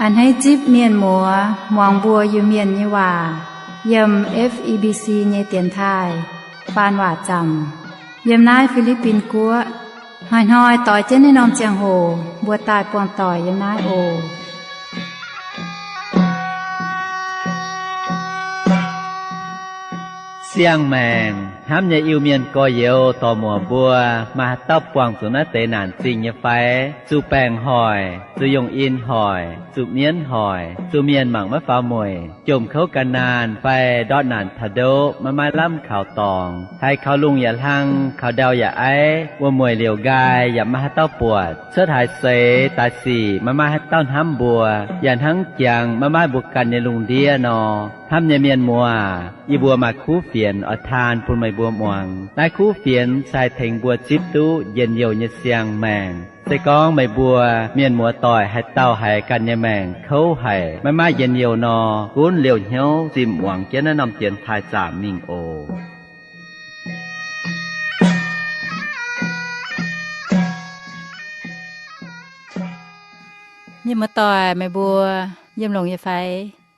A'hneiv zipv mienh muoz muangx mbuo Iu-Mienh nyei waac yiem F E B C nyei dienx taaih faan waac zaamc yiem naaiv Fi^li^bin Guoqv. Hnoi-hnoi doix jienv naaiv norm ziangh hoc mbuo daaih buangh doic yiem naaiv oc. Siang-maengc hnamv nyei Iu-Mienh gorx-youz dorc-muoc mbuo, maaih haaix dauh buangh zuqc naaiv deix naanc zingh nyei fai? Zuqc baengc hoic, zuqc yungh in hoic, zuqc mienv hoic, zuqc mienh mangc maiv faaux mueic, jomc kouv gan naanh fai ndortv naanc taux ndoqv maiv maaih lamh kaux dorngx, haiz kaux lungh yaac hlang, kaux ndau yaac aiv, wuom-mueic liouc nqaai yaac maiv maaih haaix dauh buatc, cuotv haaix seix daaih sic maiv maaih haaix dauh hnamv mbuo, yaac hnangv jangx maiv maaih mbuo ganh nyei lungh ndiev nor. Hnamv nyei mienh muoz, yie mbuo maaih kuv fienx oix taan bun meih mbuo muangx. Naaiv kuv fienx se haih tengx mbuo zipv duqv njien-youh nyei siang-maengc. Se gorngv meih mbuo mienh muoz doic haaix dauh haiz ganh nyei maengc kouv haic, maiv maaih njien-youh nor, gunv liouh hnyouv zimh muangx jienv naaiv norm dienx taaih zaamc mingh oc. Mienh muoz doic, meih mbuo yiem longx nyei fai?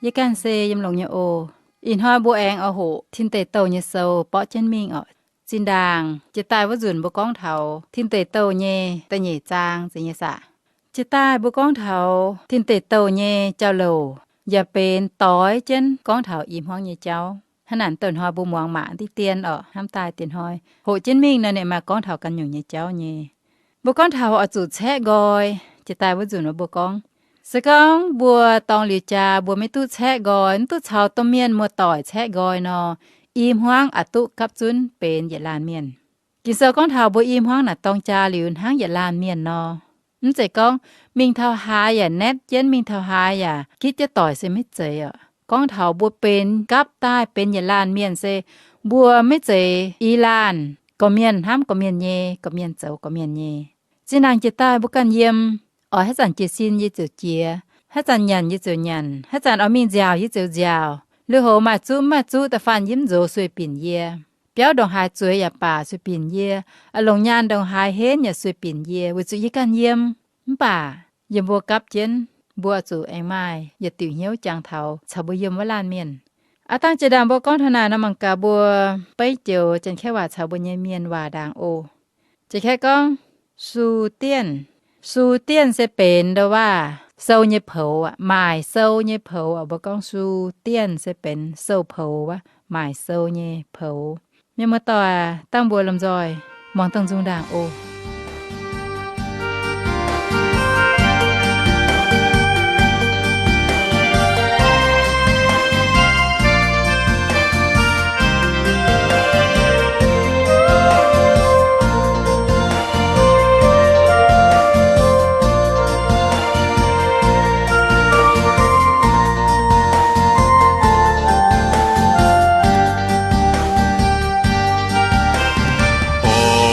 Yie ganh se yiem longx nyei oc. Ih hnoi mbuo aengx oix hoqc Tin Deic Douh nyei sou borqv jienv mingh oc. Zinh ndaangc jiex daaih wuov nzunc mbuo gorngv taux Tin Deic Douh nyei da'nyeic zaang zeiz nyei saah? Jiex daaih mbuo gorngv taux Tin Deic Douh nyei jauv-louc yaac benx doix jienv gorngv taux i hmuangv nyei jauv. Hnangv naaic douh hnoi mbuo muangx mangc diqv dien oc. Hnamv daaih diex hnoi hoqc jienv mingh nor, ninh maaih gorngv taux ganh nyungc nyei jauv nyei. Mbuo gorngv taux oix zuqc caeqv nqoi. Jiex daaih wuov nzunc mbuo gorngv, se gorngv mbuo dorngx liuz jaax mbuo maiv duqv caeqv nqoi, mv duqv caux domh mienh muoz-doic caeqv nqoi nor, i hmuangv aqc duqv gapv zunv benx yietc laanh mienh. Ging-Sou gorngv taux mbuo i hmuangv naaic dorng jaa liuz hnangv yietc laanh mienh nor. Mv zeiz gorngv mingh taux haaix yaac naetv jienv, mingh taux haaix yaac gitv jienv doic se maiv zeiz oc. Gorngv taux mbuo benx gapv daaih benx yietc laanh mienh se mbuo maiv zeiz i laanh, gorqv-mienh hnamv gorqv-mienh nyei, gorqv-mienh zoux gorqv-mienh nyei. Zinh ndaangc jiex daaih mbuo ganh yiem, oix haaix zanc jiez sin yie ziouc jiez, haaix zanc nyanc yie ziouc nyanc, haaix zanc oix mingh nziaauc yie ziouc nziaauc. Lui-houx maaih zuqv mv maaih zuqv da'faanh yie mv nzox sueih binc yie. Biauv ndongc haaix zueiz yaac baac sueih binc yie, a'longc nyaanh ndongc haaix henv yaac sueih binc yie, weic zuqc yie ganh yiem. Mv baac yiem mbuo gapv jienv, mbuo zuqc aengx maaih yietc diuc hnyouv jangx taux caux mbuo yiem wuov laanh mienh. Aav dangh jiex ndaangc mbuo gorngv taux naaic nor, mangc gaax mbuo beiv joux Janx-Kaeqv waac caux mbuo nyei mienh waac ndaangc oc. Janx-Kaeqv gorngv, su dienv. Su dienv se benx ndo waac sou nyei poux aqv, maaic sou nyei poux aqv. Mbuo gorngv su dienv se benx sou poux wuov, maaic sou nyei poux. Mienh muoz-doic, dangh mbuo lomh nzoih muangx dangh nzung ndaangc oc.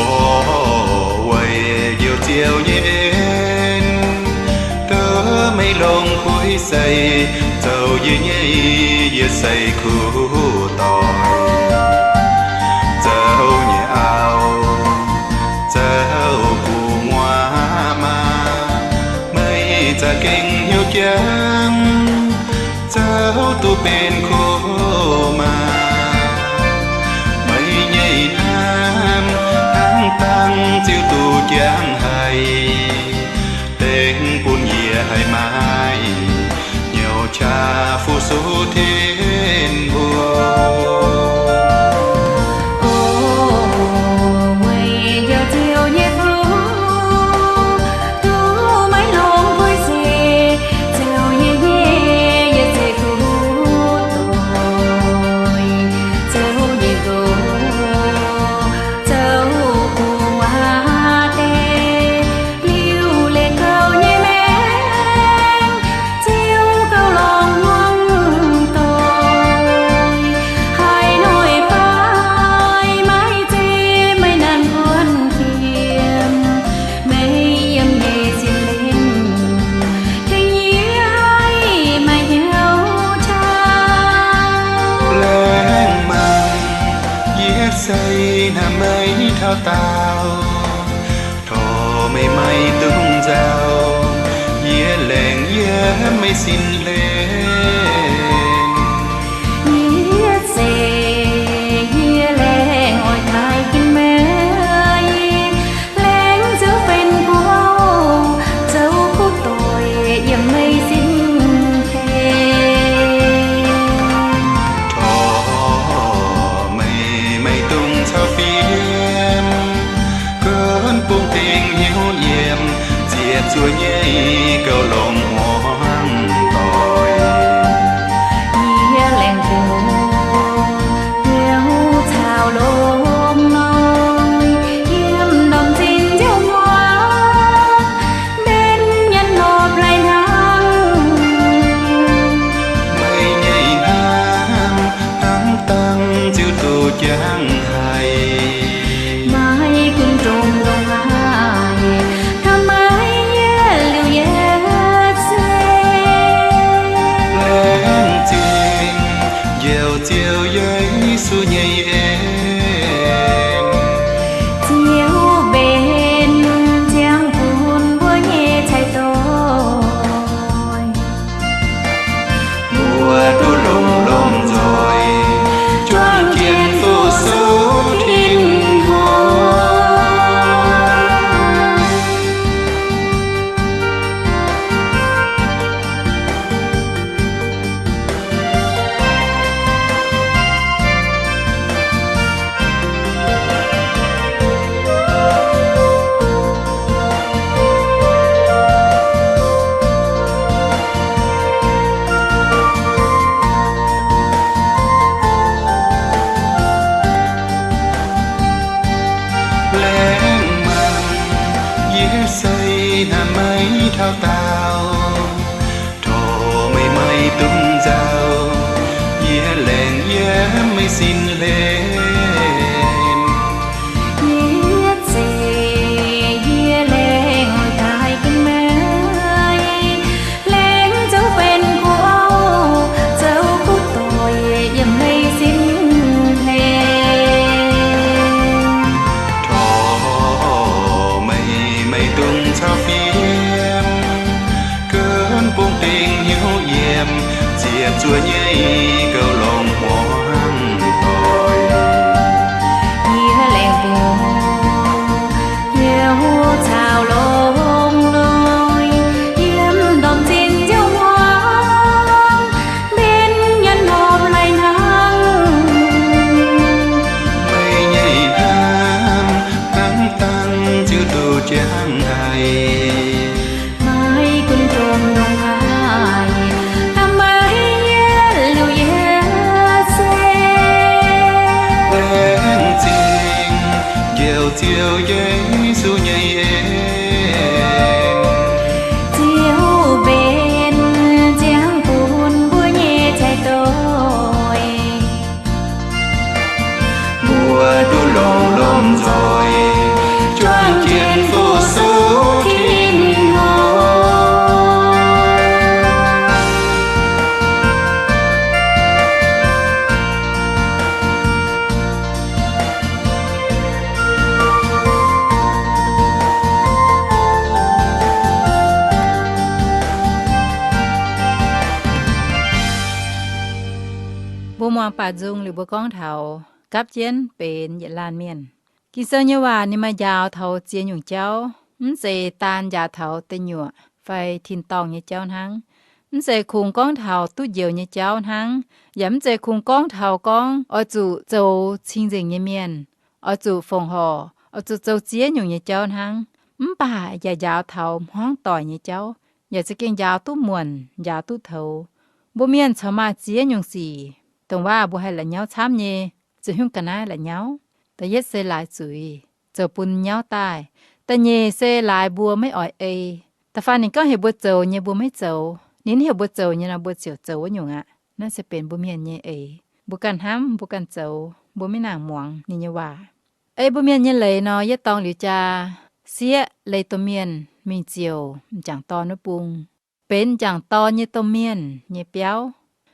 Orv, weic njoux Ziouv nyei en, duqv meih longc kuiv seix zoux yie nyei yietc seix kuv doic. Zoux nyei auv, zoux gu'nguaaz maa, meih za'gengh hnyouv jangx, zoux duqv benx kuv maa. Meih nyei hnamv hnangv dangh ziouc duqv jangx haic, dengv bun yie haih maaih hnyouv qaqv fu-sux Tin-Hungh. O, weic njoux Ziouv nyei fuqv, duqv maiv longc kuiv seix zoux yie nyei yietc seix kuv doic. Zoux nyei nqox, zoux gu'nguaaz deix, liuc leiz gauh nyei maengx, Ziouv gauh longc hmuangv doic. Haaix noic fai maiv zeiz meih naanc buonv qiemx, meih yiem nyei sin lengh, tengx yie haih maaih hnyouv qaqv. Laengz mangc yie se hnamv meih taux daauh, tov meih maiv dungx nzauh, yie laengz yiem sin hlen. Yie zeiz yie laengz oix taaih ginv meih, laengz ziouc benx guv, zoux kuv doic yiem meih sin hlen. Tov meih maiv dungx caux fiem, gunv bung dingc hnyouv yiem, ziepc zuoqv nyei gauh longx muangx doic. Yie laengz bung hnyouv caux longx noic, yiem ndorm zinh njoux hmuangx, mbenc nyanc nopv lai hnangv. Meih nyei hnamv hnangv dangh ziouc duqv jangx haic. Maiv gunv ndongc haaix, hnamv meih yietc liuz yietc se. Laengz zingh njoux Ziouv Yesu nyei en, ziouc mbenc ziangh bun mbuo nyei cai doic. Mbuo duqv longx-longx nzoih, juangc jienv fu-sux Tin-Hungh. Laengz mangc yie se hnamv meih taux daauh, tov meih maiv dungx nzauh, yie laengz yiem meih sin hlen. Yie zeiz yie laengz oix taaih ginv meih, laengz zoux benx guv, zoux kuv doic yiem meih sin hlen. Tov meih maiv dungx caux fiem, gunv bung dingc hnyouv yiem, ziepc zuoqv nyei gauh longx muangx doic. Yie laengz bung hnyouv caux longx noic, yiem ndorm zinh njoux hmuangx, mbenc nyanc nopv lai hnangv. Meih nyei hnamv hnangv dangh ziouc duqv jangx haic. Maiv gunv ndongc haaix, hnamv meih yietc liuz yietc se. Laengz zingh njoux Ziouv Yesu nyei en, ziouc mbenc ziangh bun mbuo nyei cai doic. Mbuo duqv longx-longx nzoih, juangc jienv fu-sux Tin-Hungh. Mbuo muangx baac nzung liuz mbuo gorngv taux gapv jienv benx yietc laanh mienh. Ging-Sou nyei waac ninh maaih njaaux taux ziex nyungc jauv, mv zeiz daan njaaux taux deic nyuoqc fai tin-dorngh nyei jauv hnangv, mv zeiz kungx gorngv taux duqv njoux nyei jauv hnangv, yaac mv zeiz kungx gorngv taux gorngv oix zuqc zoux cing-nzengc nyei mienh, oix zuqc fongc horc, oix zuqc zoux ziex nyungc nyei jauv hnangv. Mv baac yaac njaaux taux hmuangv doic nyei jauv, yaac za'gengh njaaux duqv muonc, njaaux duqv toux. Mbuo mienh corc maaih ziex nyungc sic, dongh waac mbuo haih la'nyauv camv nyei, ziouc hiuv ga'naaiv la'nyauv. Da'yietv se laaix zuiz, zoux bun nyauv daaih. Da'nyeic se laaix mbuo maiv oix ei. Da'faanh ninh gorngv heuc mbuo zoux nyei mbuo maiv zoux, ninh heuc mbuo zoux nyei nor mbuo ziouc zoux wuov nyungc aqv. Naaiv se benx mbuo mienh nyei eix. Mbuo ganh hnamv, mbuo ganh zoux, mbuo maiv nangc muangx ninh nyei waac. Ei mbuo mienh nyei leiz nor, yie dorngc liuz jaa, sieqv leih domh mienh mingh ziouc m'jangc dorn wuov bung, benx m'jangc dorn nyei domh mienh nyei biauv.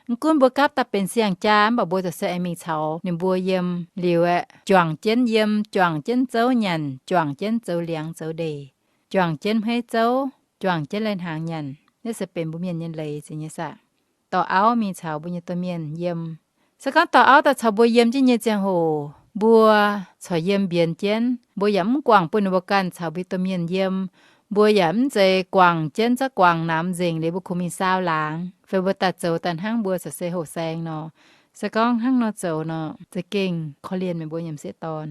Mv gunv mbuo gapv daaih benx siang-jaa, mv baac mbuo ziouc se aengx mingh caux ninh mbuo yiem liuz aeqv, juangc jienv yiem, juangc jienv zouv nyanc, juangc jienv zoux liangx zoux ndeic, juangc jienv hmeiv zouv, juangc jienv lai-hnaangx nyanc. Naaiv se benx mbuo mienh nyei leiz zeiz nyei saah. Dorh auv mingh caux mbuo nyei domh mienh yiem. Se gorngv dorh auv daaih caux mbuo yiem jienv nyei ziangh hoc, mbuo corc yiem mbienx jienv, mbuo yaac mv guangc bun ninh mbuo ganh caux mbuo domh mienh yiem. Mbuo yaac mv zeiz guangc jienv zaqv guangc namx nzengc liuz mbuo kungx mingh saau laangz, fai mbuo daaih zoux daaih hnangv mbuo corc se hoh saeng nor. Se gorngv hnangv nor zoux nor, za'gengh korv-lienh meih mbuo nyei m'sieqv dorn.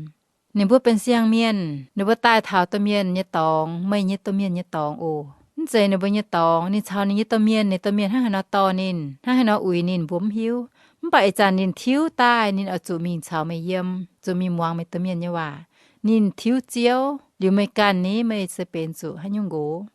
Ninh mbuo benx siang-mienh, ninh mbuo daaih taux domh mienh nyei dorngx, meih nyei domh mienh nyei dorngx oc. Mv zeiz ninh mbuo nyei dorngx, ninh caux ninh nyei domh mienh, ninh domh mienh hnangv haaix nor dorh ninh, hnangv haaix nor uix ninh, mbuo mv hiuv. Mv baac ih zanc ninh tiuv daaih, ninh oix zuqc mingh caux meih yiem, zuqc mingh muangx meih domh mienh nyei waac. Ninh tiuv Ziouv, liuz meih ganh ni, meih se benx zuqc haaix nyungc nqox?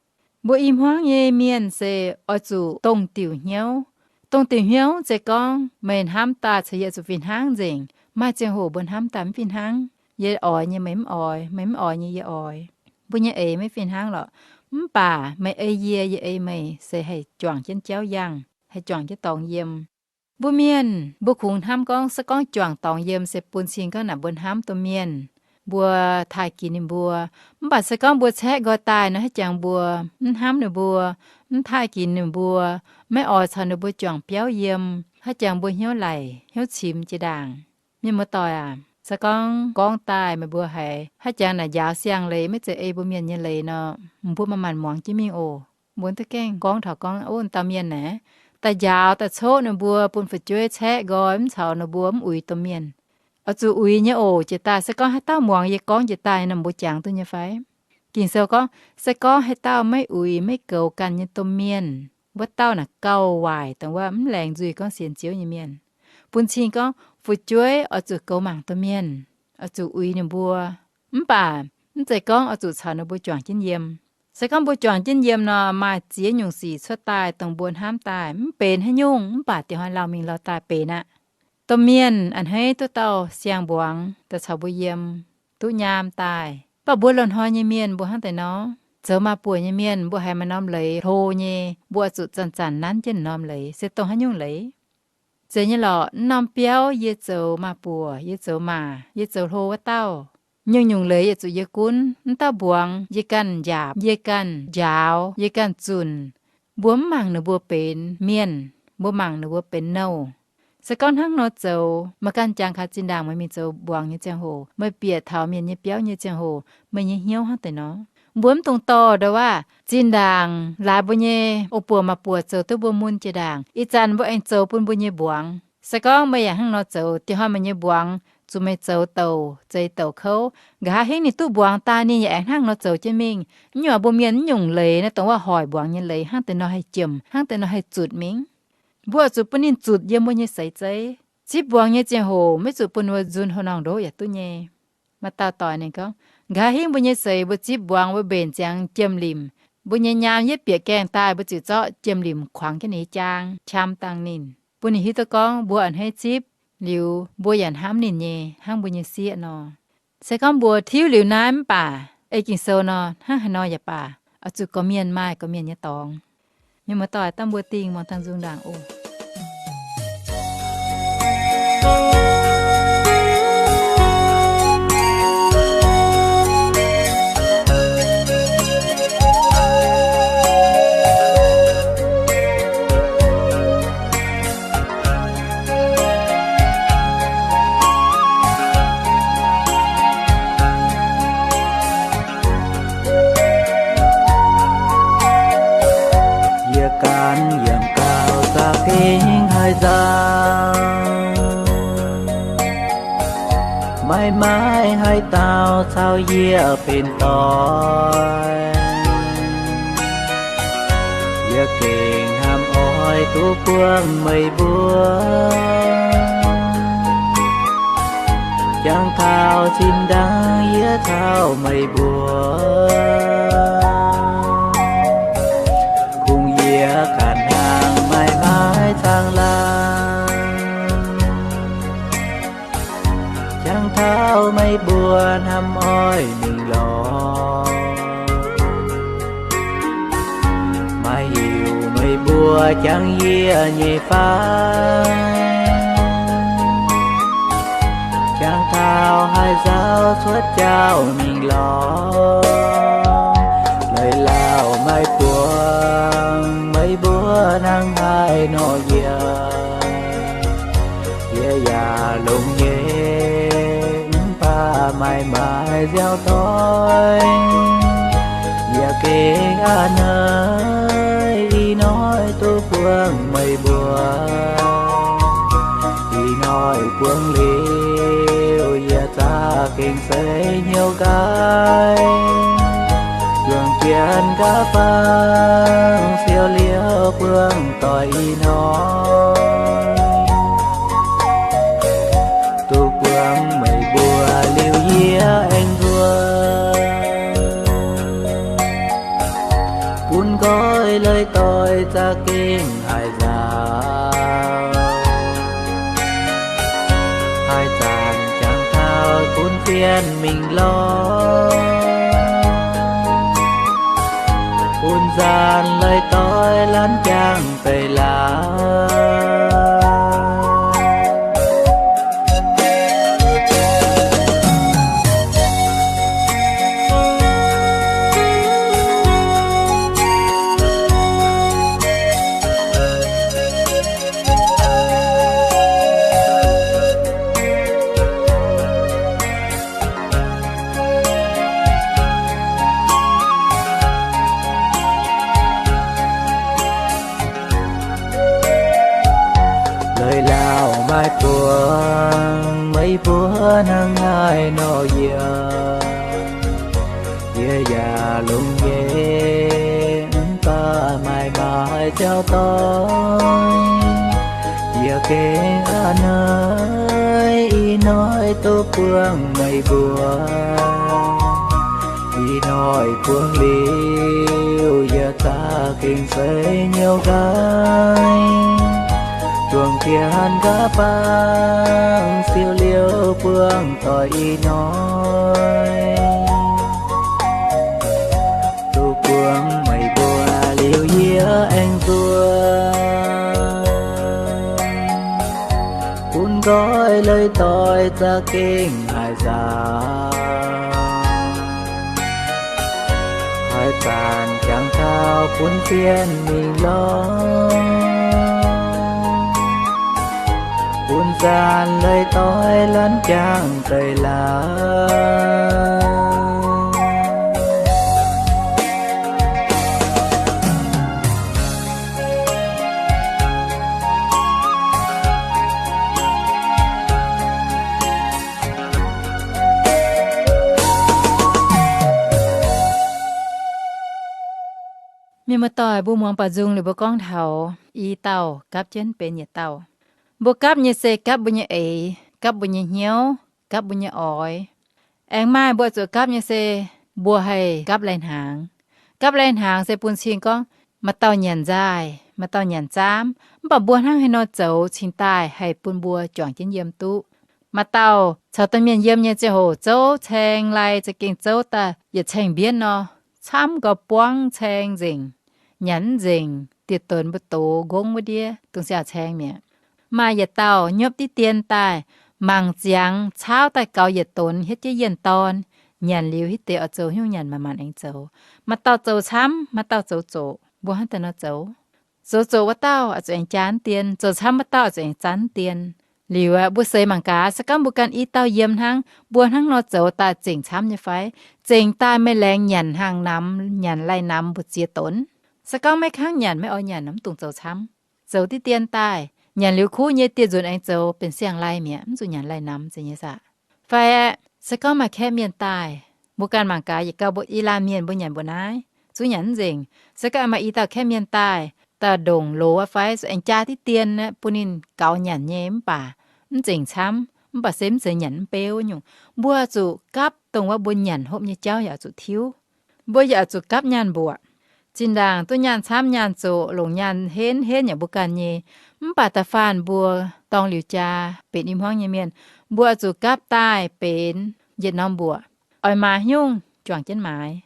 Mbuo i hmuangv nyei mienh se oix zuqc dongh diuc hnyouv. Dongh diuc hnyouv se gorngv meih hnamv daaih caux yie zuqc fih hnangv nzengc. Maaih ziangh hoc mbuo hnamv daaih mv fih hnangv. Yie oix nyei meih mv oix, meih mv oix nyei yie oix. Mbuo nyei eix maiv fih hnangv lorqc. Mv baac meih ei yie, yie ei meih se haih juangc jienv jauv yangh, haih juangc jienv dorngx yiem. Mbuo mienh mbuo kungx hnamv gorngv se gorngv juangc dorngx yiem se bun cing gorngv naaic mbuo hnamv domh mienh, mbuo taaih ginx ninh mbuo. Mv baac se gorngv mbuo caeqv nqoi daaih nor, haaix jangx mbuo mv hnamv ninh mbuo, mv taaih ginx ninh mbuo, maiv oix caux ninh mbuo juangc biauv yiem, haaix jangx mbuo hnyouv laic hnyouv cimx jiex ndaangc. Mienh muoz-doic aac, se gorngv gorngv daaih meih mbuo haiz haaix jangx naaic njaaux siang-leiz maiv zeiz ei mbuo mienh nyei leiz nor, mbuo manc-manc muangx jienv mingh oc. Mbuo duqv gaengh gorngv taux gorngv wuov dauh mienh naaic, daaih njaaux daaih coqv ninh mbuo bun fu'jueiv caeqv nqoi, mv caux ninh mbuo mv uix domh mienh. Oix zuqc uix nyei oc. Jiex daaih se gorngv haaix dauh muangx yie gorngv jiex daaih nor, mbuo jangx duqv nyei fai? Ging-Sou gorngv, se gorngv haaix dauh maiv uix maiv goux ganh nyei domh mienh, wuov dauh naaic gauh waaic, dongh wuov mv laengz nzuih gorngv sienx Ziouv nyei mienh. Bun cing gorngv fu'jueiv oix zuqc goux mangc domh mienh, oix zuqc uix ninh mbuo. Mv baac mv zeiz gorngv oix zuqc caux ninh mbuo juangc jienv yiem. Se gorngv mbuo juangc jienv yiem nor, maaih ziex nyungc sic cuotv daaih dongh mbuo hnamv daaih mv benx haaix nyungc, mv baac dieh hnoi lauh mingh lauh daaih benx aqv. Domh mienh a'hneiv duqv dauh siang-mbuangz daaih caux mbuo yiem, duqv nyaam daaih. Mv baac mbuo loz-hnoi nyei mienh mbuo hnangv deix nor, zoux maa-buoc nyei mienh mbuo haiz maaih norm leiz hlo nyei, mbuo oix zuqc zanc-zanc nanv jienv norm leiz se dongh haaix nyungc leiz. Zeiz nyei lorqc, mv norm biauv yie zoux maa-buoc, yie zoux maa, yie zoux hlo wuov dauh, nyungc-nyungc leiz yie zuqc yie gunv. Mv dauh mbuangz yie ganh njaapc, yie ganh njaaux, yie ganh zunc. Mbuo mv mangc ninh mbuo benx mienh, mbuo mangc ninh mbuo benx nouh. Se gorngv hnangv nor zoux, meih ganh jangx kaax zinh ndaangc meih mingh zoux mbuangz nyei ziangh hoc, meih bieqc taux mienh nyei biauv nyei ziangh hoc, meih nyei hnyouv hnangv deix nor? Mbuo mv dungx dorh ndau wuov, zinh ndaangc laaix mbuo nyei ong-buoc maa-buoc zoux duqv mbuo mun jiex ndaangc, ih zanc mbuo aengx zoux bun mbuo nyei mbuangz. Se gorngv meih yaac hnangv nor zoux, dieh hnoi meih nyei mbuangz zuqc meih zoux douc zeix douc kouv. Nqa'haav hingv ninh duqv mbuangz daaih, ninh yaac aengx hnangv nor zoux jienv mingh. Mv nyungc mbuo mienh mv nyungc leiz naaiv, dongh wuov hoic mbuangz nyei leiz hnangv deix nor haih jomc, hnangv deix nor haih zutc mingh. Mbuo oix zuqc bun ninh zutc yiem mbuo nyei seix zeiv. Zipv mbuangz nyei ziangh hoc maiv zuqc bun ninh mbuo nzun houc norngv ndoqv yaac duqv nyei. Maaih dauh doic ninh gorngv, nqa'haav hingv mbuo nyei seix mbuo zipv mbuangz mbuo mbenc ziangx jiem-limc, mbuo nyei nyaam yietv bieqc gaengh daaih mbuo ziouc zorqv jiem-limc kuangx jienv ninh nyei jaang, qam dangh ninh, bun ninh hiuv duqv gorngv mbuo a'hneiv zipv, liuz mbuo yaac hnamv ninh nyei hnangv mbuo nyei sieqv nor. Se gorngv mbuo tiuv liuz naaiv mv baac ei Ging-Sou nor, hnangv haaix nor yaac baac, oix zuqc gorqv-mienh maaih gorqv-mienh nyei dorngx. Mienh muoz-doic, dangh mbuo dingh muangx dangh nzung ndaangc oc. Yie ganh yiem gauh za'gengh haih nzauh, maiv maaih haaix dauh caux yie benx doic. Yie gengh hnamv oix duqv buangh meih mbuo, jangx taux zinh ndaangc yie caux meih mbuo. Kungx yie ganh hnangv maiv maaih caangh laangh, jangx taux meih mbuo hnamv oix mingh lorz. Maiv hiuv meih mbuo jangx yie nyei fai, jangx taux haih nzauh cuotv jauv mingh lorz. Leiz lauh maiv buangh meih Longx nyei, mv baac maaih maaih nziaaux doix. Yie gengh a'hneiv ih hnoi duqv buangh meih mbuo. Ih hnoi buangh liuz, yie za'gengh seix hnyouv nqaai. Juangc jienv gaav bang siou liouh buangh doic ih hnoi. Duqv buangh meih mbuo liuz yie aengx nzuonx. Bun nqoi leiz doic za'gengh haiz nzaaux. Haaix zanc jangx taux bun zien mingh lorz. Bun nzaanx leiz doic lanv jangx deix laauc. Leiz laauc maaih buonc, meih mbuo hnangv haaix nor yiem. Yie yaac longx nyei, mv baac maaih maaih nziaaux doix. Yie gengh a'hneiv ih hnoi duqv buangh meih mbuo. Ih hnoi buangh liuz, yie za'gengh seix hnyouv nqaai. Juangc jienv gaav bang siou liouh buangh doic ih hnoi. Duqv buangh meih mbuo liuz yie aengx nzuonx. Bun nqoi leiz doic za'gengh haiz nzaaux. Haaix zanc jangx taux bun zien mingh lorz. Bun nzaanx leiz doic lanv jangx deix laauc. Mienh muoz-doic, mbuo muangx baac nzung liuz mbuo gorngv taux i dauh gapv jienv benx yietc dauh. Mbuo gapv nyei se gapv mbuo nyei eix, gapv mbuo nyei hnyouv, gapv mbuo nyei oix. Aengx maaih mbuo zuqc gapv nyei se mbuo haih gapv lai-hnaangx. Gapv lai-hnaangx se bun cing gorngv maaih dauh nyanc nzaaih, maaih dauh nyanc zaamv, mv baac mbuo hnangv haaix nor zoux cingx daaih haih bun mbuo juangc jienv yiem duqv. Maaih dauh caux domh mienh yiem nyei ziangh hoc zouv caeng lai za'gengh zouv daaih yietc caeng mbienv nor, camv gau buangv caeng nzengc, nyanc mv nzengc, dieh donx mbu'ndongx nqongv wuov ndiev dongh siaauc caeng mi'aqv. Maaih yietc dauh nyopv diqv dien daaih, mangc ziangx caauv daaih gaux yietc donx hietv jienv yienh dorn, nyanc liuz hitv deix oix zoux haaix nyungc nyanc manc-manc aengx zoux. Maaih dauh zoux camv, maaih dauh zoux zoqc. Mbuo hnangv daaih nor zoux? Zoux zoqc wuov dauh oix zuqc aengx jaa dien, zoux camv wuov dauh oix zuqc aengx zanv dien. Liuz aeqv, mbuo seix mangc gaax, se gorngv mbuo ganh i dauh yiem hnangv, mbuo hnangv nor zoux daaih zengc camv nyei fai? Zengc daaih meih laengz nyanc hnaangx namx, nyanc lai namx mbu'ziex donx. Se gorngv maiv kangv nyanc, maiv oix nyanc, mv dungx zoux camv. Zoux diqv dien daaih, nyanc liuz kuv nyei dieh nzunc aengx zoux benx siang-lai mi'aqv, mv zuqc nyanc lai namx zeiz nyei saah? Fai aeqv, se gorngv maaih kaeqv mienh daaih, mbuo ganh mangc gaax, yietc gau mbuo i laanh mienh mbuo nyanc mbuo naaiv, zungv nyanc mv nzengc. Se gorngv maaih i dauh kaeqv mienh daaih, daaih ndongc loz aqv fai, zuqc aengx jaa diqv dien aeqv, bun ninh gaux nyanc nyei mv baac mv zengc camv, mv baac se mv zeiz nyanc mv beu nyungc. Mbuo zuqc gapv dongh wuov mbuo nyanc hopv nyei jauv yaac zuqc tiuv. Mbuo yaac zuqc gapv nyaanh mbuoqc. Zinh ndaangc duqv nyaanh camv nyaanh zoqc, longc nyaanh henv henv yaac mbuo ganh nyei. Mv baac da'faanh mbuo dorng liuz jaa benx i hmuangv nyei mienh, mbuo zuqc gapv daaih benx yietc norm mbuoqc. Oix maaiz haaix nyungc juangc jienv maaiz.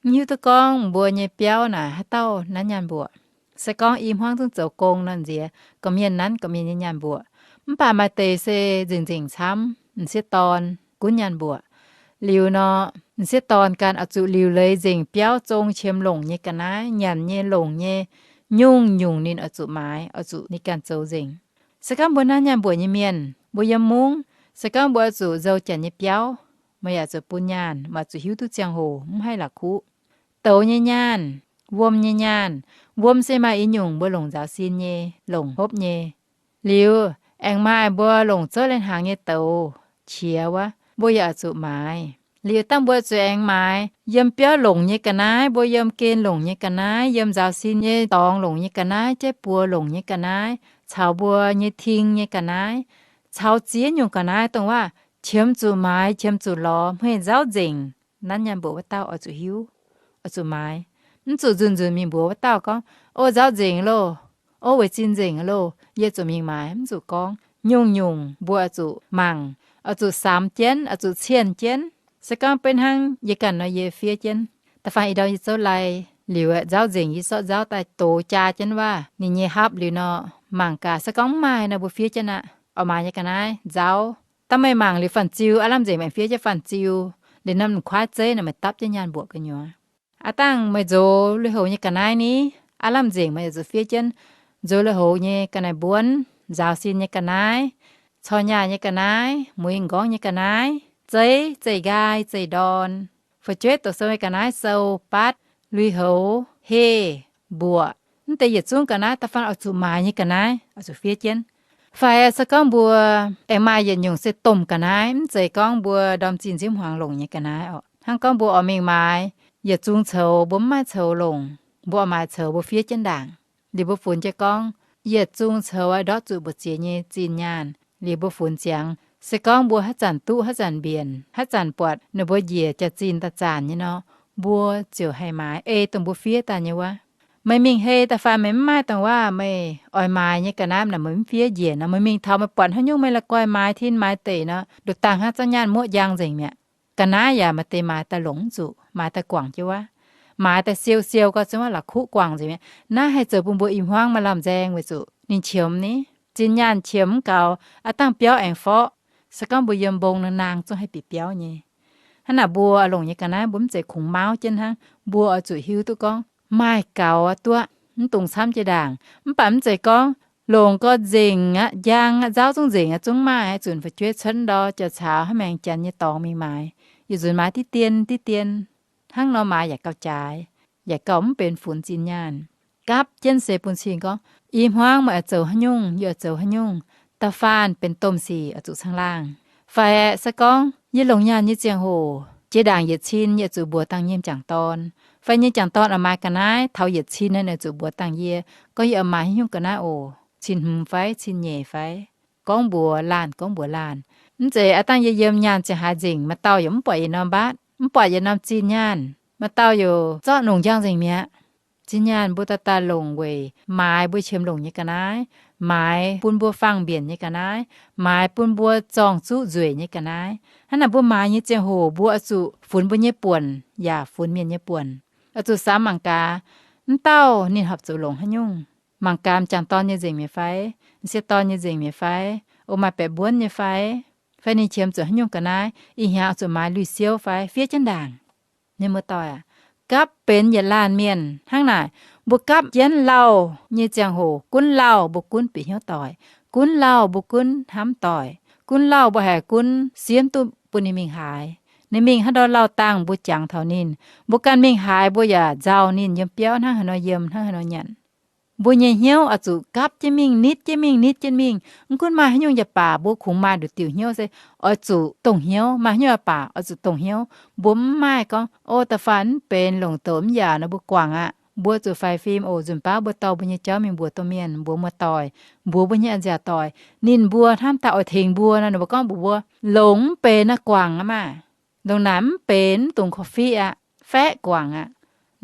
Mv hiuv duqv gorngv mbuo nyei biauv naaic haaix dauh nanv nyaanh mbuoqc. Se gorngv i hmuangv zungv zoux gong nor nziex, gorqv-mienh nanv gorqv-mienh nyei nyaanh mbuoqc. Mv baac maaih deix se nzengc nzengc camv, m'sieqv dorn gunv nyaanh mbuoqc. Liuz nor, m'sieqv dorn ganh oix zuqc liuc leiz nzengc biauv zong qiemx longc nyei ga'naaiv, nyanc nyei longc nyei, nyungc-nyungc ninh oix zuqc maaiz, oix zuqc ninh ganh zoux nzengc. Se gorngv mbuo nanv nyaanh mbuoqc nyei mienh, Mbuo yiem mungv, se gorngv mbuo oix zuqc nzou janx nyei biauv, meih yaac zuqc bun nyaanh, meih zuqc hiuv duqv ziangh hoc, mv haih la'kuqv. Douz nyei nyaanh, wuom nyei nyaanh, wuom se maaih i nyungc mbuo longc nzaaux sin nyei, longc hopv nyei. Liuz, aengx maaih mbuo longc zouv leiz-hnaangx nyei douz qiex wuov, mbuo yaac oix zuqc maaiz. Liuz dangh mbuo zuqc aengx maaiz yiem biauv longc nyei ga'naaiv, mbuo yiem gen longc nyei ga'naaiv, yiem nzaaux sin nyei dorngx longc nyei ga'naaiv, jaiv buoz longc nyei ga'naaiv, caux mbuo nyei ting nyei ga'naaiv, caux ziex nyungc ga'naaiv dongh waac qiemx zuqc maaiz, qiemx zuqc lorz, hmeiv nzauv nzengc. Nanv nyaanh mbuoqc wuov dauh oix zuqc hiuv, oix zuqc maaiz. Mv zuqc nzunc nzunc mingh mbuox wuov dauh gorngv, O, nzauv nzengc loh, o, weic zinh nzengc loh, yie zuqc mingh maaiz. Mv zuqc gorngv. Nyungc-nyungc mbuo oix zuqc mangc, oix zuqc samx jienv, oix zuqc cienh jienv. Se gorngv beiv hnangv yie ganh nor, yie fiev jienv. Da'faanh ih ndorm yie zouv lai liuz, nzauv nzengc yie zorqv nzauv daaih dox jaa jienv waac ninh nyei hapv liuz nor, mangc gaax se gorngv mv maaih nor mbuo fiev jienv aqv. Oix maaiz nyei ga'naaiv nzauv, dangh meih mangc liuz fanh ziu, aav lamh nzengc meih fiev jienv fanh ziu, liuz norm kuaaiv zeiv naaic meih dapv jienv nyaanh mbuoqc gu'nyuoz. Aav dangh meih nzox lui-houx nyei ga'naaiv ni, aav lamh nzengc meih zuqc fiev jienv nzox lui-houx nyei ga'naaiv mbuonv, nzaaux sin nyei ga'naaiv, corc nyaah nyei ga'naaiv, mueiz m'nqorngv nyei ga'naaiv, zeiv, zeih nqaai, zeih ndorn, fu'jueiv doqc sou nyei ga'naaiv sou, batv, lui-houx, heh, mbuoqc. Mv deix yietc zungv ga'naaiv da'faanh oix zuqc maaiz nyei ga'naaiv oix zuqc fiev jienv. Fai se gorngv mbuo aengx maaih yietc nyungc se domh ga'naaiv, mv zeiz gorngv mbuo ndorm zinh nziouv hmuangx longc nyei ga'naaiv oc. Hnangv gorngv mbuo oix mingh maaiz yietc zungh coux, mbuo mv maaih coux longc, mbuo oix maaiz coux mbuo fiev jienv ndaangc. Liuz mbuo funx jienv gorngv yietc zungh coux aeqv, ndortv zuqc mbu'ziex nyei zinh nyaanh. Liuz mbuo funx ziangx, se gorngv mbuo haaix zanc duqv haaix zanc mbienc, haaix zanc buatc ninh mbuo njiec jaax-zinh daaih zanc nyei nor, mbuo ziouc haih maaiz ei dongh mbuo fiev daaih nyei wuov. Meih mingh hei da'faanh meih mv maaih dongh waac meih oix maaiz nyei ga'naaiv naaic, meih mv fiev njiec nor, meih mingh taux meih buatc haaix nyungc meih la'guaih maaiz tin maaiz deic nor, nduqc dangh hnangv zangv nyaanh muoqv njang nzengc mi'aqv. Ga'naaiv yaac maaih deix maaiz daaih longc mv zuqc, maaiz daaih guangc jienv wuov. Maaiz daaih siou-siou gau zungv wuov la'kuqv guangc nzengc mi'aqv. Naaiv haih zoux bun mbuo i hmuangv maaih lamh nzaeng weic zuqc ninh qiemx ni. Zinh nyaanh qiemx mv gaux, aav dangh biauv aengx forqv. Se gorngv mbuo yiem mbong naang-naang zungv haih bieqc biauv nyei. Hnangv naaic mbuo longc nyei ga'naaiv mbuo mv zeiz kungx mauv jienv hnangv. Mbuo oix zuqc hiuv duqv gorngv maaih gaux aqv duqv, mv dungx camv jiex ndaangc. Mv baac mv zeiz gorngv longc gau nzengc aqv, njang aqv, nzauv zungv nzengc aqv, zungv maaih zunc fu'jueiv cuotv ndor jauv-caux hnangv maengx janx nyei dorngx mingh maaiz, yietc nzunc maaiz diqv dien diqv dien. Hnangv nor maaiz yaac gauh jaaix, yaac gauh mv benx funx zinh nyaanh. Gapv jienv se bun cing gorngv, i hmuangv meih oix zoux haaix nyungc, yie oix zoux haaix nyungc, da'faanh benx domh sic oix zuqc caangh laangh. Fai se gorngv yie longc nyaanh nyei ziangh hoc, jiex ndaangc yietc cin yie zuqc mbuox dangh nyei m'jangc dorn, fai nyei m'jangc dorn oix maaiz ga'naaiv taux yietc cin naaiv, ninh zuqc mbuox dangh yie gorngv yie oix maaiz haaix nyungc ga'naaiv oc, cin hmz fai cin nyeic fai. Gorngv mbuox laanh, gorngv mbuox laanh. Mv zeiz aav dangh yie yiem nyaanh ziangh haaix nzengc, maaih dauh yaac mv buatc yietc norm mbatv, mv buatc yietc norm zinh nyaanh, maaih dauh yaac zorqv nongc njang nzengc mi'aqv. Zinh nyaanh mbuo daaih daaih longc weic maaiz mbuo qiemx longc nyei ga'naaiv, maaiz bun mbuo fangx mbienc nyei ga'naaiv, maaiz bun mbuo zorng-zuqv nzueic nyei ga'naaiv. Hnangv naaic mbuo maaiz nyei ziangh hoc mbuo oix zuqc funx mbuo nyei buonc yaac funx mienh nyei buonc. Oix zuqc samx mangc gaax, mv dauh ninh horpc zuqc longc haaix nyungc. Mangc gaax m'jangc dorn nyei nzengc mi'aqv fai, m'sieqv dorn nyei nzengc mi'aqv fai, o maaih baeqc mbuonv nyei fai, fai ninh qiemx zuqc haaix nyungc ga'naaiv, ih hnyangx oix zuqc maaiz lui-siouv fai, fiev jienv ndaangc. Ninh mbuo doic aac, gapv benx yietc laanh mienh hnangv naaic. Mbuo gapv jienv lauh nyei ziangh hoc, gunv lauh mbuo gunv bieqc hnyouv doic, gunv lauh mbuo gunv hnamv doic, gunv lauh mbuo haiz gunv siemv duqv bun ninh mingh haaix. Ninh mingh haaix ndau lauh dangh mbuo jangx taux ninh. Mbuo ganh mingh haaix mbuo yaac nzauh ninh yiem biauv hnangv haaix nor yiem, hnangv haaix nor nyanc. Mbuo nyei hnyouv oix zuqc gapv jienv mingh, nitv jienv mingh, nitv jienv mingh. Mv gunv maaih haaix nyungc yaac baac, mbuo kungx maaih nduqc diuc hnyouv se oix zuqc dongh hnyouv. Maaih haaix nyungc yaac baac oix zuqc dongh hnyouv. Mbuo mv maaih gorngv, o, da'faanh mv benx longc douc mv yaac nor mbuo guangc aqv. Mbuo zuqc faix fim oc, nzunc baav mbuo dorh mbuo nyei jauv mingh mbuox domh mienh, mbuox muoz-doic, mbuox mbuo nyei a'nziaauc doic, ninh mbuo hnamv daaih oix tengx mbuo nor, ninh mbuo gorngv mbuox mbuo, longc mv benx naaiv guangc aqv maah. Longc naaic mv benx, mv dungx korv-fiqv aqv, faeqv guangc aqv.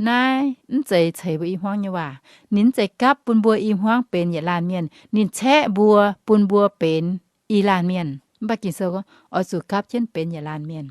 Naaiv mv zeiz ceix mbuo i hmuangv nyei waac. Ninh mv zeiz gapv bun mbuo i hmuangv benx yietc laanh mienh. Ninh caeqv mbuo bun mbuo benx i laanh mienh. Mv baac Ging-Sou gorngv oix zuqc gapv jienv benx yietc laanh mienh.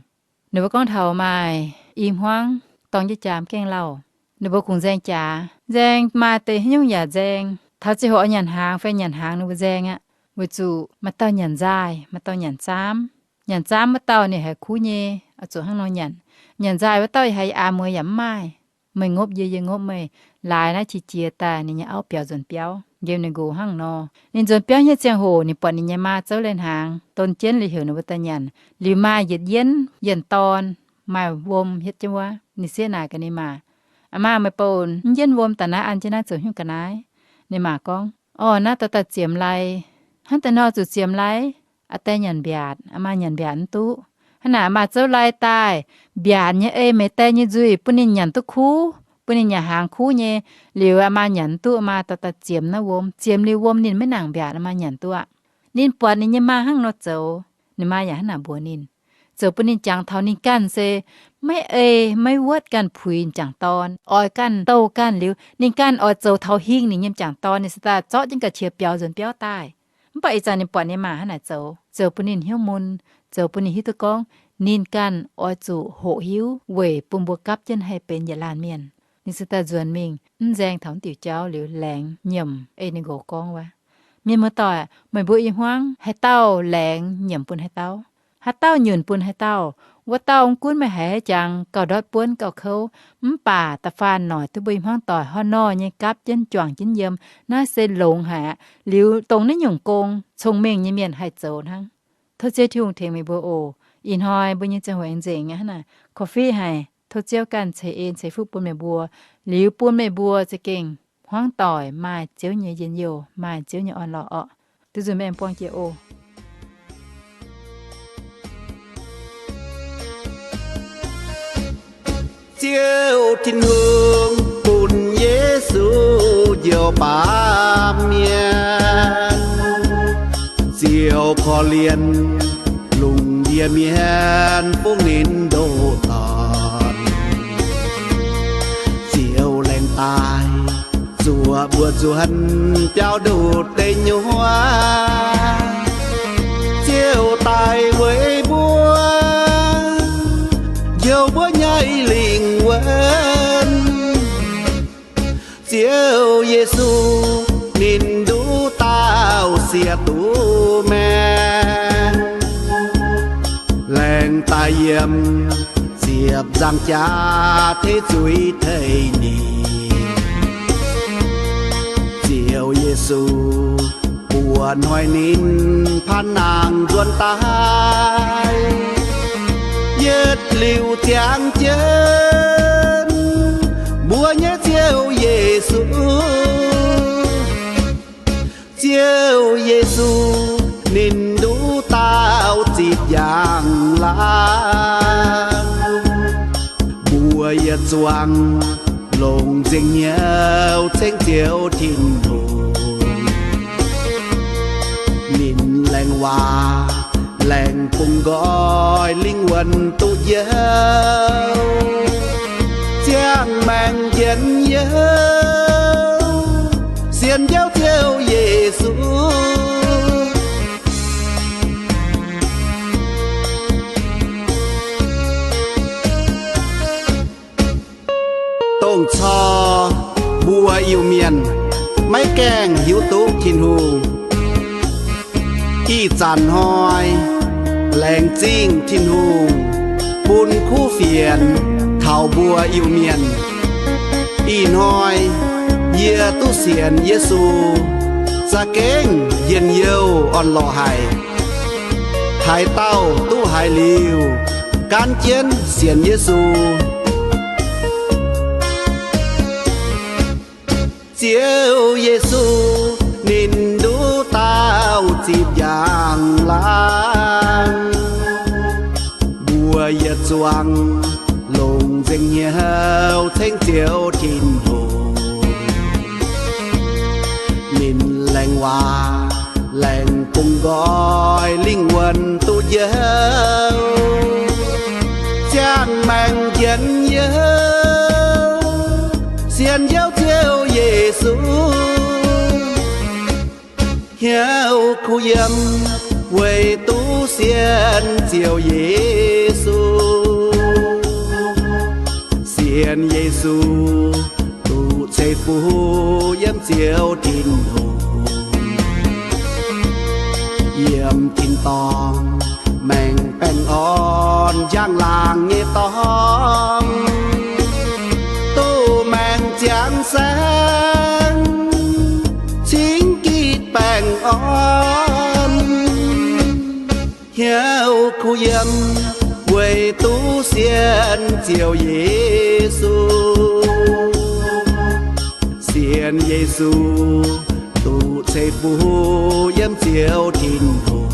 Ninh mbuo gorngv taux maaih i hmuangv dorng jienv jaax mv gaengh lauh, ninh mbuo kungx nzaeng jaax. Nzaeng maaih deix haaix nyungc yaac nzaeng. Taux ziangh hoc oix nyanc hnaangx fai nyanc hnaangx ninh mbuo nzaeng aqv. Weic zuqc maaih dauh nyanc nzaaih, maaih dauh nyanc zaamv. Nyanc zaamv wuov dauh ninh haiz kuv nyei, oix zuqc hnangv nor nyanc. Nyanc nzaaih wuov dauh haiz aa mueiz yaac mv maaih. Meih ngopv yie, yie ngopv meih, laaix naaiv qiex jiez daaih ninh nyei auv biaux nzuonx biauv. nqemh ninh nqox hnangv nor. Ninh nzuonx biauv nyei ziangh hoc ninh buatc ninh nyei maa zouv leiz-hnaangx, don jienv liuz heuc ninh mbuo daaih nyanc. Liuz maaih yietc yienv yienh dorn, maaih wuom hietv jienv wuov. Ninh sieqv naaic gaax ninh maa, Aa maa, meih bouh mv yienv wuom daaih naaiv an jienv naaiv zoux haaix nyungc ga'naaiv? Ninh maa gorngv, Orv, naaiv dorh daaih ziemx lai. Hnangv deix nor zuqc ziemx lai? Aa die nyanc mbiaatc. Aa maa nyanc mbiaatc mv duqv. Hnangv naaic maa zouv lai daaih, mbiaatc nyei ei meih die nyei nzuih bun ninh nyanc duqv kuv, bun ninh nyanc hnaangx kuv nyei. Liuz aa maa nyanc mv duqv, maa dorh daaih ziemx naaiv wuom. Ziemx liuz wuom ninh maiv nangc mbiaatc, aa maa nyanc duqv aqv. Ninh buatc ninh nyei maa hnangv nor zoux, ninh maa yaac hnangv naaic mbuox ninh, zoux bun ninh jangx taux ninh ganh se maiv ei maiv wuotv ganh puix jangc dorn, oix ganh douh ganh liuz ninh ganh oix zoux taux hingh ninh nyei jangc dorn, ninh se daaih zorqv jienv ga'qiex biaux nzuonx biauv daaih. Mv baac ih zanc ninh buatc ninh maa hnangv naaic zoux, zoux bun ninh hnyouv mun, zoux bun ninh hiuv duqv gorngv ninh ganh oix zuqc hoqc hiuv weic bun mbuo gapv jienv haih benx yietc laanh mienh. Ninh se daaih nzuonx mingh mv nzaeng taux diuc jauv liuz laengz nyiemc ei ninh nqox gorngv wuov, Mienh muoz-doic, meih mbuo i hmuangv haaix dauh laengz nyiemc bun haaix dauh? Haaix dauh nyunc bun haaix dauh? Wuov dauh mv gunv meih haiz haaix jangx gauh ndortv buonv gauh kouv, mv baac da'faanh noic duqv mbuo i hmuangv doic horh nor nyei gapv jienv juangc jienv yiem, naaiv se longx haic aqv. Liuz dongh naaiv nyungc gong cong-mengh nyei mienh haih zoux hnangv. Tov Ziouv Tin-Hungh tengx meih mbuo oc. Ih hnoi mbuo nyei ziangh hoc aengx nzengc aqv hnangv naaic, korv-fiqv haic. Tov Ziouv ganh ceix en ceix fuqv bun meih mbuo, liuz bun meih mbuo za'gengh hmuangv doic maaih Ziouv nyei njien-youh, maaih Ziouv nyei orn-lorqc orqc. Duqv nzunc meih aengx buangh jiex oc. Ziouv Tin-Hungh bun Yesu njoux baamh mienh, ziouc korv-lienh lungh ndiev mienh fungx ninh ndoh dorn. Ziouv laengz daaih zuoqc mbuo nzuonx biauv nduqc deic nyuoqc, Ziouv daaih weic mbuo njoux mbuo nyei lingh wuonh. Ziouv Yesu ninh nduqc dauh sieqv duqv maengx, laengz daaih yiem ziepc nzaangc jaax teiv zuiz teiv nyic. Ziouv Yesu buoz-hnoi ninh paan nangc nzuonx daaih, yietc liuz ziangx jienv mbuo nyei Ziouv Yesu. Ziouv Yesu ninh nduqc dauh zipv njang laangz. Mbuo yietc zuangx longc nzengc hnyouv ceng Ziouv Tin-Hungh. Ninh laengz waac, laengz bungx nqoi, lingh wuonh duqv njoux, ziangh maengc njien-youh, sienx Ziouv, Ziouv Yesu. Dongh corc mbuo Iu-Mienh maiv gaengh hiuv duqv Tin-Hungh. Ih zanc hnoi laengz zingh Tin-Hungh bun kuv fienx taux mbuo Iu-Mienh. Ih hnoi yie duqv sienx Yesu, za'gengh njien-youh orn-lorqc haic. Haaix dauh duqv haiz liuz, gaanv jienv sienx Yesu. Ziouv Yesu ninh nduqc dauh zipv njang laangz. Mbuo yietc zuangx longc nzengc hnyouv ceng Ziouv Tin-Hungh. Ninh laengz waac, laengz bungx nqoi, lingh wuonh duqv njoux, ziangh maengc njien-youh, sienx Ziouv, Ziouv Yesu. Hnyouv kuh yiem weic duqv sienx Ziouv Yesu. Sienx Yesu duqv ceix fuqv yiem Ziouv Tin-Hungh. Yiem tin-dorngh maengc baengh orn njang-laangc nyei dorngx, duqv maengc ziangx saengv cingx Ziouv kuh yiem, weic duqv sienx Ziouv Yesu. Sienx Yesu duqv ceix fuqv yiem Ziouv Tin-Hungh.